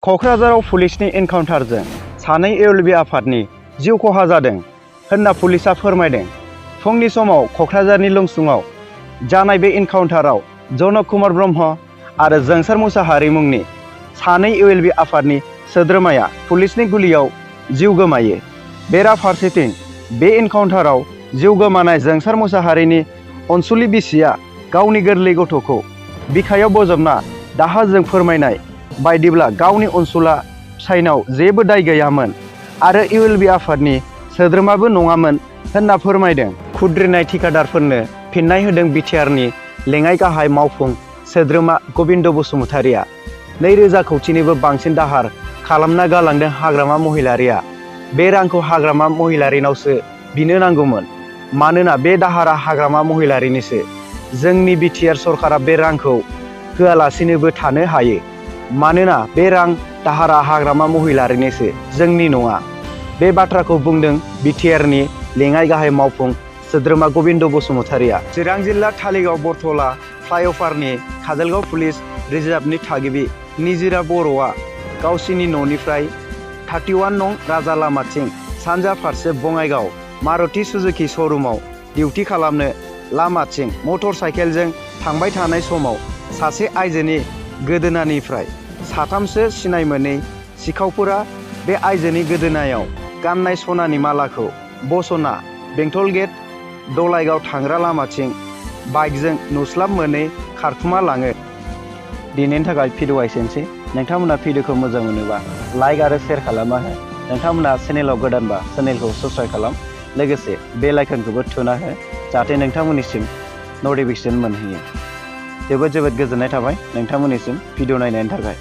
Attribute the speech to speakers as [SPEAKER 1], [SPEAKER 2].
[SPEAKER 1] क'क्राझाराव पुलिसनि एनकाउन्टारजों सानै एलबि आफादनि जिउ खहा जादों होनना पुलिसा फोरमायदों। फुंनि समाव क'क्राझारनि लंसुङाव जानाय बे एनकाउन्टाराव जनक कुमार ब्रह्म आरो जोंसार मुसाहारि मुंनि सानै एलबि आफादनि सोद्रोमाया पुलिसनि गुलियाव जिउ गोमायो। बेराफारसेथिं बे एनकाउन्टाराव जिउ गोमानाय जोंसार मुसाहारिनि अनसुलि बिसिया गावनि गोरलै गथ'खौ बिखायाव बजबना दाहाजों फोरमायनाय बायदिब्ला गावनि अनसुला फिसायनाव जेबो दाय गैयामोन आरो एलबि आफादनि सोद्रोमाबो नङामोन होनना फोरमायदों। खुद्रिनाय ठिकादारफोरनो फिन्नाय होदों बिटिआरनि लेङाइ गाहाय मावफुं सोद्रोमा गबिन्द बसुमतारिया। 2000 कौटिनिबो बांसिन दाहार खालामना गालांदों हाग्रामा महिलारिया। बे रांखौ हाग्रामा महिलारिनावसो बिनो नांगौमोन, मानोना बे दाहारा हाग्रामा महिलारिनिसो। जोंनि बिटिआर सरकारा बे रांखौ होआलासिनोबो थानो हायो, मानोना बे रां दाहारा हाग्रामा महिलारिनिसो, जोंनि नङा। बे बाथ्राखौ बुंदों बिटिआरनि लेङाइ गाहाय मावफुं सोद्रोमा गबिन्द बसुमतारिया। चिरां जिल्ला तालिगाव बरथला फ्लाइअभारनि काजलगाव पुलिस रिजार्भनि थागिबि निजिरा बर'आ गावसिनि न'निफ्राय 31 नं राजा लामाथिं सानजा फारसे बङाइगाव मारुति सुजुकी श'रुमाव डिउटि खालामनो लामाथिं मटर साइकेलजों थांबाय थानाय समाव सासे आइजोनि गोदोनानिफ्राय साथामसो सिनाय मोनै सिखावफोरा बे आइजोनि गोदोनायाव गाननाय सनानि मालाखौ बसना बेंटल गेट दलाइगाव थांग्रा लामाथिं बाइकजों नुस्लाब मोनै खारखुमा लाङो। दिनैनि थाखाय भिडिअ एसेनोसै। नोंथांमोना भिडिअखौ मोजां मोनोबा लाइक आरो शेयार खालामना हो। नोंथांमोना चेनेलाव गोदानबा चेनेलखौ साबस्क्राइब खालाम, लोगोसे बेल आइकनखौबो थुना हो जाहाथे नोंथांमोननिसिम नटिफिकेसन मोनहैयो। जोबोद जोबोद गोजोननाय थाबाय नोंथांमोननिसिम भिडिअ नायनायनि थाखाय।